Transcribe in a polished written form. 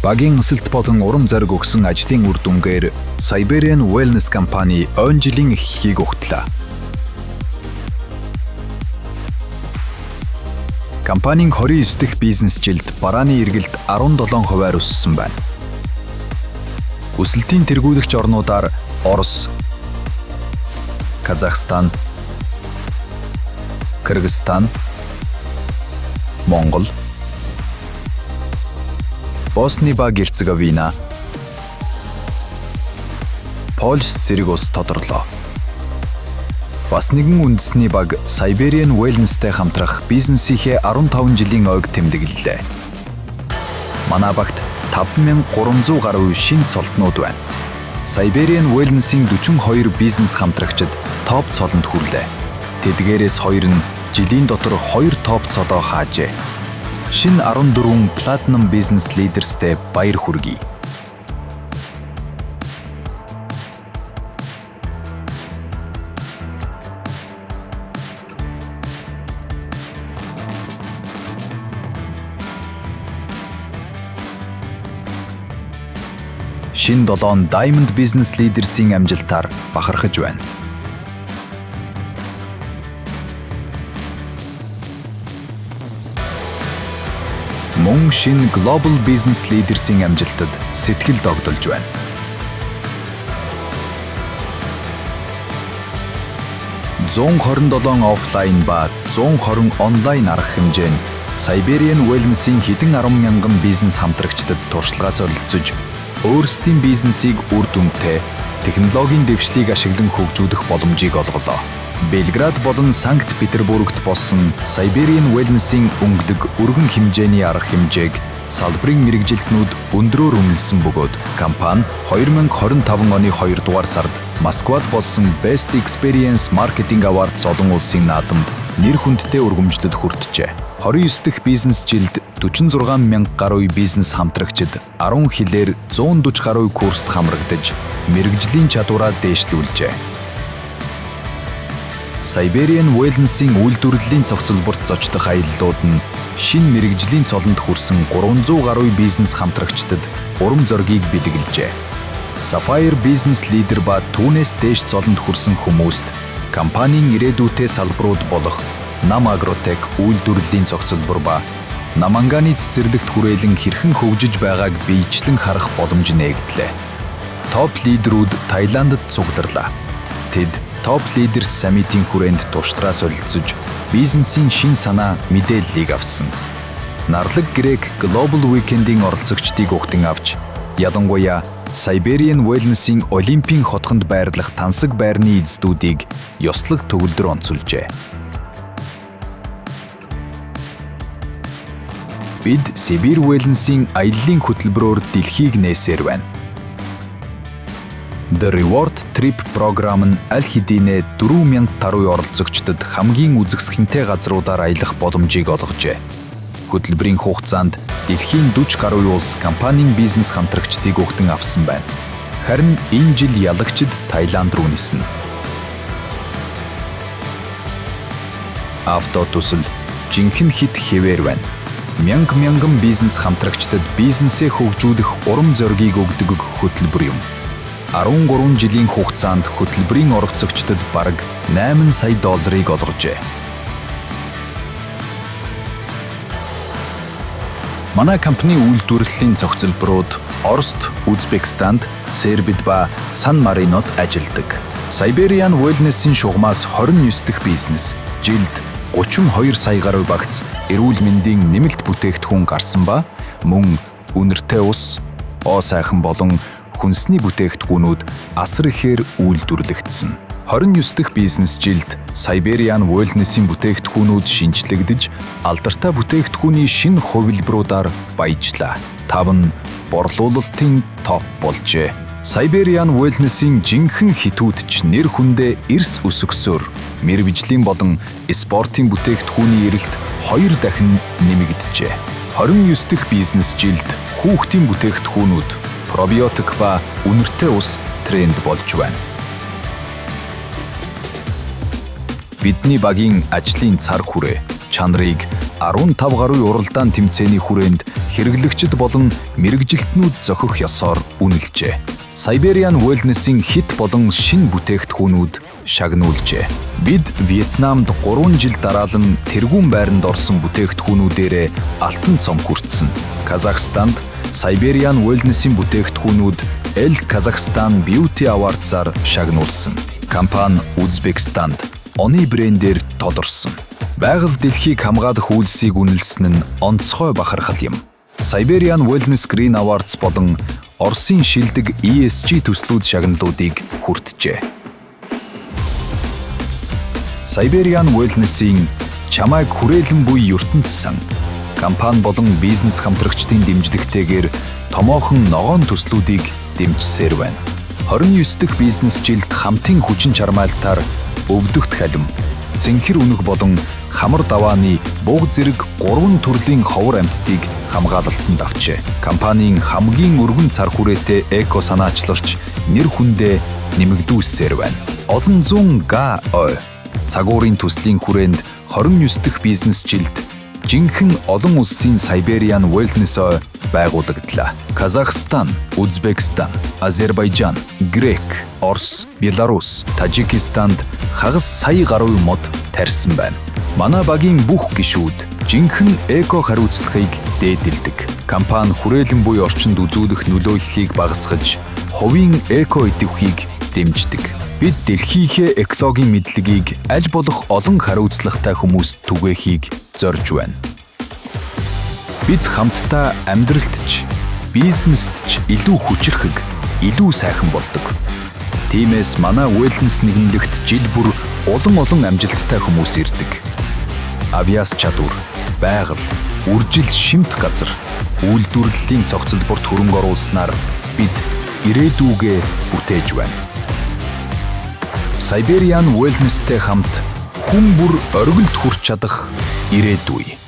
Багийн өсөлт болон урам зориг өгсөн ажлын үр дүнгээр Siberian Wellness компани ойн жилийн эхлэлийг өгтлээ. Компанийн 29 дахь бизнес жилд барааны эргэлт 17 хувиар өссөн байна. Өсөлтийн тэргүүлэгч орнуудаар Орос, Казахстан, Кыргызстан, Монгол, Босни ба Герцеговина, Польш зэрэг улс тодорлоо. Бас нэгэн үндэсний баг Siberian Wellness-тэй хамтрах бизнесийнхээ 15 жилийн ойг тэмдэглэлээ. Манай багт 5300 гаруй шинэ цолтнууд байна. Siberian Wellness-ийн 42 бизнес хамтрагчид топ цолонд хүрлээ. Тэдгээрээс хоёр нь жилийн дотор 2 топ цолоо хаажээ. Шинэ 14 Platinum Business Leaders-тэй баяр хүргэе. Шинэ 7 Diamond Business Leaders-ийн амжилтаар бахархаж байна. Мөн шинэ Global Business Leaders-ийн амжилтад сэтгэл догдолж байна. 127 офлайн ба 120 онлайн арга хэмжээ нь Siberian Wellness-ийн хэдэн 10 мянган бизнес хамтрагчдад туршлагаас оролцож өөрсдийн бизнесийг үр дүнтэй технологийн дэвшлийг ашиглан хөгжүүлэх боломжийг олголоо. Белград болон Санкт Петербургт болсон Siberian Wellness-ийн өнгөлөг өргөн хэмжээний арга хэмжээг салбарын мэргэжилтнүүд өндрөөр үнэлсэн бөгөөд компани 2025 оны 2 дугаар сард Москвад болсон Best Experience Marketing Awards олон улсын наадамд нэр хүндтэй өргөмжлөл хүртжээ. 29 дахь бизнес жилд 46 мянга гаруй бизнес хамтрагчид 10 хэлээр 140 гаруй курст хамрагдаж мэргэжлийн чадвараа дээшлүүлжээ. Siberian Wellness-ийн үйлдвэрлэлийн цогцлборт зочдох аяллууд нь шинэ мэргэжлийн цолонд хүрсэн 300 гаруй бизнес хамтрагчдад урам зоригийг бэлэглэжээ. Sapphire Business Leader ба түүнээс дээш цолонд хүрсэн хүмүүст компанийн ирээдүйтэй салбарууд болох Нам Агротек үйлдвэрлэлийн цогцлбор ба Наманганы цэцэрлэгт хүрээлэн хэрхэн хөгжиж байгааг биечлэн харах боломж нээгдлээ. Топ лидерүүд Таиландд цугларлаа. Тэд Top Leaders Summit-ийн хүрээнд туштараа солилцож бизнесийн шин санаа мэдээллийг авсан. Нарлаг Грек Global Weekend-ийн оролцогчдыг угтан авч ялангуяа Siberian Wellness-ийн Олимпийн хотхонд байрлах тансаг байрны эздүүдийг ёслог төгөлдөр онцолжээ. Бид Сибирь Wellness-ийн аяллын хөтөлбөрөөр дэлхийг нээсээр байна. The Reward Trip програм нь аль хэдийнэ 4000 тарвын оролцогчдод хамгийн үзэсгэлэнтэй газруудаар аялах боломжийг олгожээ. Хөтөлбөрийн хугацаанд дэлхийн 40 гаруй улс компанийн бизнес хамтрагчдыг угтан авсан байна. Харин энэ жил ялагчид Таиланд руу ниснэ. Авто төсөл жинхэнэ хит хэвээр байна. Мянга мянган бизнес хамтрагчдад бизнесээ хөгжүүлэх урам зоригийг өгдөг хөтөлбөр юм. 13 жилийн хугацаанд хөтөлбөрийн оролцогчдод бараг 8 сая долларыг олгожээ. Манай компани үйлдвэрлэлийн цогцлборууд Орост, Узбекистанд, Сербид ба Сан Маринод ажилладаг. Siberian Wellness-ийн шугамаас 29 дахь бизнес жилд 32 сая гаруй багц эрүүл мэндийн нэмэлт бүтээгдэхүүн гарсан ба мөн үнэртэй ус, оо сайхан болон хүнсний бүтээгдэхүүнүүд асар ихээр үйлдвэрлэгдсэн. 29 дахь бизнес жилд Siberian Wellness-ийн бүтээгдэхүүнүүд шинэчлэгдэж, алдартай бүтээгдэхүүний шинэ хувилбаруудаар баяжлаа. Тав нь борлуулалтын топ болжээ. Siberian Wellness-ийн жинхэнэ хитүүд ч нэр хүндээ эрс өсгсөөр мэргэжлийн болон спортын бүтээгдэхүүний эрэлт 2 дахин нэмэгджээ. 29 дахь бизнес жилд хүүхдийн бүтээгдэхүүнүүд пробиотик ба үнэртэй ус тренд болж байна. Бидний багийн ажлын цар хүрээ чанарыг 15 гаруй уралдаан тэмцээний хүрээнд хэрэглэгчид болон мэргэжилтнүүд зохих ёсоор үнэлжээ. Siberian Wellness-ийн хэт болон шинэ бүтээгдэхүүнүүд шагнуулжээ. Бид Вьетнамд 3 жил дараалан тэргүүн байранд орсон бүтээгдэхүүнүүдээрээ алтан цом хүртсэн. Казахстанд Siberian Wellness-ийн бүтээгдэхүүнүүд El Kazakhstan Beauty Awards-аар шагнуулсан. Компани Узбекистанд оны брендээр тодорсон. Байгаль дэлхийг хамгаалах үйлсийг үнэлсэн нь онцгой бахархал юм. Siberian Wellness Green Awards болон Оросын шилдэг ESG төслүүд шагналуудыг хүртжээ. Siberian Wellness-ийн чамайг хүрээлэн буй ертөнц сан компани болон бизнес хамтрагчдын дэмжлэгтэйгээр томоохон ногоон төслүүдийг дэмжсээр байна. 29 дахь бизнес жилд хамтын хүчин чармайлтаар өвдөгт халим, цэнхэр үнэг болон хамар давааны буг зэрэг гурван төрлийн ховор амьтдыг хамгаалалтанд авчээ. Компанийн хамгийн өргөн цар хүрээтэй эко санаачлагч нэр хүндээ нэмэгдүүлсээр байна. Олон зуун га ой цагуурын төслийн хүрээнд 29 дахь бизнес жилд жинхэнэ олон улсын Siberian Wellness ой байгуулагдлаа. Казахстан, Узбекистан, Азербайджан, Грек, Орос, Беларусь, Тажикистанд хагас сая гаруй мод тарьсан байна. Манай багийн бүх гишүүд жинхэнэ эко хариуцлагыг дээдэлдэг. Компани хүрээлэн буй орчинд үзүүлэх нөлөөллийг багасгаж, хувийн эко идэвхийг дэмждэг. Бид дэлхийнхээ экологийн мэдлэгийг аль болох олон хариуцлагатай хүмүүст түгээхийг зорж байна. Бид хамтдаа амьдралд ч, бизнест ч илүү хүчирхэг, илүү сайхан болдог. Тиймээс манай wellness нэгнлэгт жил бүр улам олон амжилттай хүмүүс ирдэг. Авьяас чадвар, байгаль, үржил шимт газар, үйлдвэрлэлийн цогцлборт хөрөнгө оруулснаар бид ирээдүйгээ бүтээж байна. Siberian Wellness-тэй хамт хүн бүр оргилд хүрч чадах ирээдүй.